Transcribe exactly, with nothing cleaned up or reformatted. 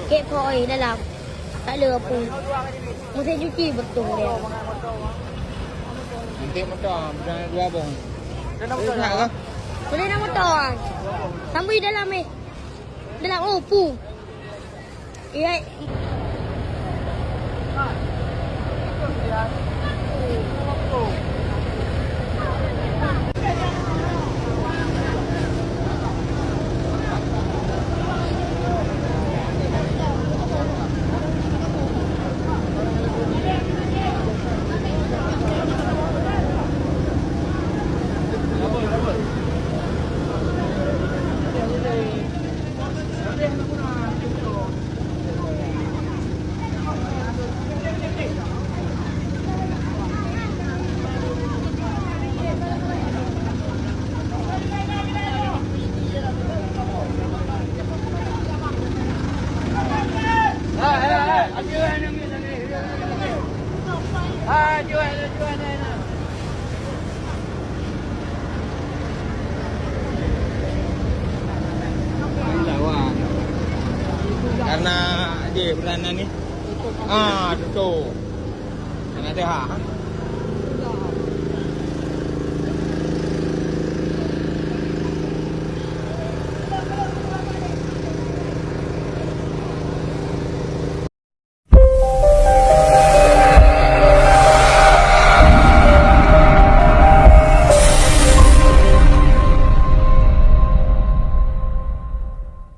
Kek po oi dalam. Tak ada apa. Mesti cuci betul dia. Nanti motor, macam dua bong. Boleh nak motor? Boleh nak motor? Sambui dalam eh. Dalam, oh, pu. Ya. Karena dia beranak ni. Ah, tutup. Kan ada hak.